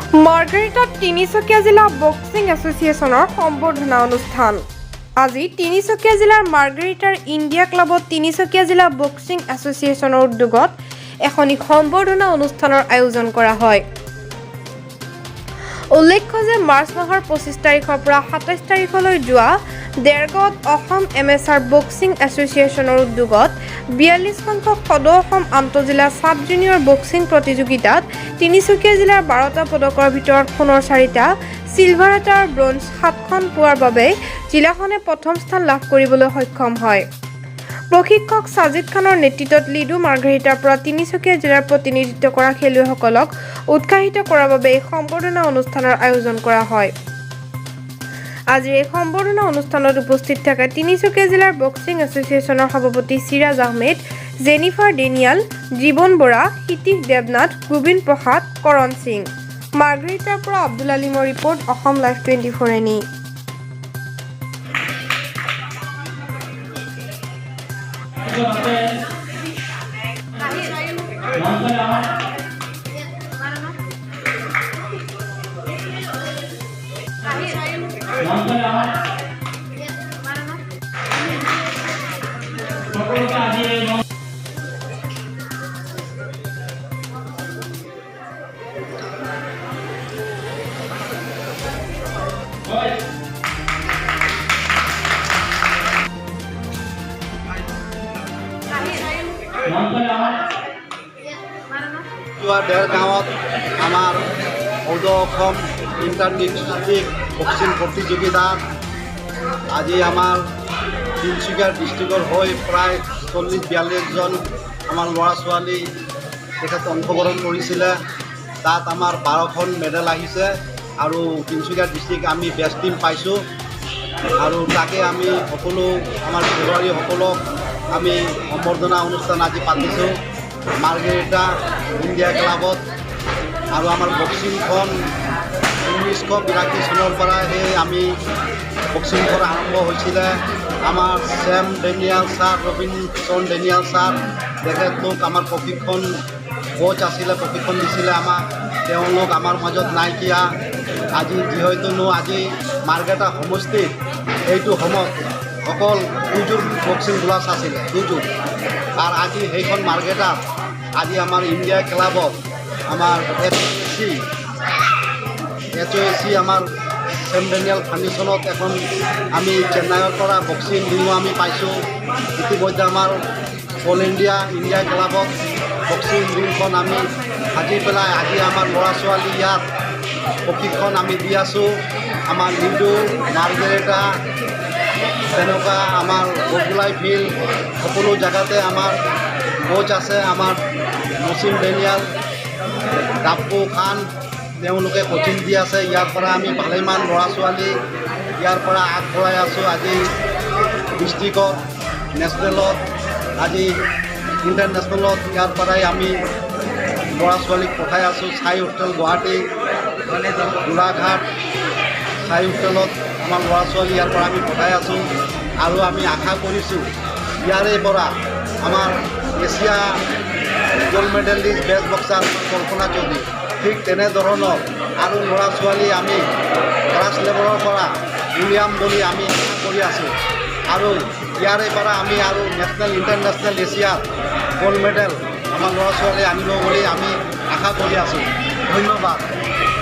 মাৰ্ঘেৰিটাত তিনিচুকীয়া জিলা বক্সিং এছ'চিয়েশ্যনৰ সম্বৰ্ধনা অনুষ্ঠান। আজি তিনিচুকীয়া জিলাৰ মাৰ্ঘেৰিটাৰ ইণ্ডিয়া ক্লাবত তিনিচুকীয়া জিলা বক্সিং এছ'চিয়েশ্যনৰ উদ্যোগত এখনি সম্বৰ্ধনা অনুষ্ঠানৰ আয়োজন কৰা হয়। উল্লেখ্য যে মাৰ্চ মাহৰ 25 তাৰিখৰ পৰা 27 তাৰিখলৈ যোৱা দেৰগাঁৱত অসম এমেচাৰ বক্সিং এছ'চিয়েশ্যনৰ উদ্যোগত 42 সংখ্যক সদৌ অসম আন্তঃজিলা ছাব জুনিয়ৰ বক্সিং প্ৰতিযোগিতাত তিনিচুকীয়া জিলাৰ 12টা পদকৰ ভিতৰত সোণৰ চাৰিটা, চিলভাৰ এটা আৰু ব্ৰঞ্জ সাতখন পোৱাৰ বাবে জিলাখনে প্ৰথম স্থান লাভ কৰিবলৈ সক্ষম হয়। প্ৰশিক্ষক ছাজিদ খানৰ নেতৃত্বত লিডু মাৰ্ঘেৰিটাৰ পৰা তিনিচুকীয়া জিলাৰ প্ৰতিনিধিত্ব কৰা খেলুৱৈসকলক উৎসাহিত কৰাৰ বাবে এই সম্বৰ্ধনা অনুষ্ঠানৰ আয়োজন কৰা হয়। আজিৰ এই সম্বৰ্ধনা অনুষ্ঠানত উপস্থিত থাকে তিনিচুকীয়া জিলাৰ বক্সিং এছ'চিয়েশ্যনৰ সভাপতি চিৰাজ আহমেদ, জেনিফাৰ ডেনিয়াল, জীৱন বৰা, হিতীশ দেৱনাথ, গোবিন্দ প্ৰসাদ, কৰণ সিং। মাৰ্ঘেৰিটাৰ পৰা আব্দুল আলিমৰ ৰিপৰ্ট, অসম লাইভ 24 এনি। সকলোকে আজি এই হয়। মঞ্চলৈ আহক। যোৱা দেৰগাঁৱত আমাৰ সদৌ অসম ইণ্টাৰ ডিষ্ট্ৰিক্ট বক্সিং প্ৰতিযোগিতাত আজি আমাৰ তিনিচুকীয়া ডিষ্ট্ৰিক্টৰ হৈ প্ৰায় 40-42জন আমাৰ ল'ৰা ছোৱালী তেখেত অংশগ্ৰহণ কৰিছিলে। তাত আমাৰ 12খন মেডেল আহিছে আৰু তিনিচুকীয়া ডিষ্ট্ৰিক্ট আমি বেষ্ট টীম পাইছোঁ আৰু তাকে আমি সকলো আমাৰ খেলুৱৈসকলক আমি সম্বৰ্ধনা অনুষ্ঠান আজি পাতিছোঁ মাৰ্ঘেৰিটা ইণ্ডিয়া ক্লাবত। আৰু আমাৰ বক্সিংখন 1982 চনৰ পৰা সেই আমি বক্সিংখন আৰম্ভ হৈছিলে। আমাৰ Sam Daniel sir, Robinson Daniel sir, তেখেতলোক আমাৰ প্ৰশিক্ষণ কোচ আছিলে, প্ৰশিক্ষণ দিছিলে আমাক। তেওঁলোক আমাৰ মাজত নাইকিয়া আজি। যিহেতুনো আজি মাৰ্ঘেৰিটা সমষ্টিত সেইটো সময়ত অকল দুযোৰ বক্সিং গ্লাভছ আছিলে, দুযোৰ। আৰু আজি সেইখন মাৰ্ঘেৰিটাত আজি আমাৰ ইণ্ডিয়া ক্লাবত আমাৰ S C H O' C আমাৰ চেম ডেনিয়েল ফাউণ্ডেশ্যনত এখন আমি চেন্নাইৰ পৰা বক্সিং ৰিঙো আমি পাইছোঁ। ইতিমধ্যে আমাৰ অল ইণ্ডিয়া ইণ্ডিয়া ক্লাবত বক্সিং ৰিংখন আমি সাজি পেলাই আজি আমাৰ ল'ৰা ছোৱালী ইয়াত প্ৰশিক্ষণ আমি দি আছোঁ। আমাৰ লিডু, মাৰ্ঘেৰিটা, তেনেকুৱা আমাৰ বগুলাই ফিল্ড, সকলো জেগাতে আমাৰ কোচ আছে। আমাৰ নচিম ডেনিয়াল, ডাব্বু খান, তেওঁলোকে কোচিং দি আছে। ইয়াৰ পৰা আমি ভালেমান ল'ৰা ছোৱালী ইয়াৰ পৰা আগবঢ়াই আছোঁ। আজি ডিষ্ট্ৰিক্টত, নেশ্যনেলত, আজি ইণ্টাৰনেশ্যনেলত ইয়াৰ পৰাই আমি ল'ৰা ছোৱালীক পঠাই আছোঁ। চাই হোটেল গুৱাহাটী, গোলাঘাট চাই হোটেলত আমাৰ ল'ৰা ছোৱালী ইয়াৰ পৰা আমি পঠাই আছোঁ। আৰু আমি আশা কৰিছোঁ ইয়াৰে পৰা আমাৰ Asia gold medallist, best boxer কল্পনা চৌধুৰী, ঠিক তেনেধৰণৰ আৰু ল'ৰা ছোৱালী আমি ক্লাছ লেভেলৰ পৰা উলিয়াম বুলি আমি আশা কৰি আছোঁ। আৰু ইয়াৰে পৰা আমি আৰু নেশ্যনেল, ইণ্টাৰনেশ্যনেল, এছিয়াত গ'ল্ড মেডেল আমাৰ ল'ৰা ছোৱালী আনিব বুলি আমি আশা কৰি আছোঁ। ধন্যবাদ।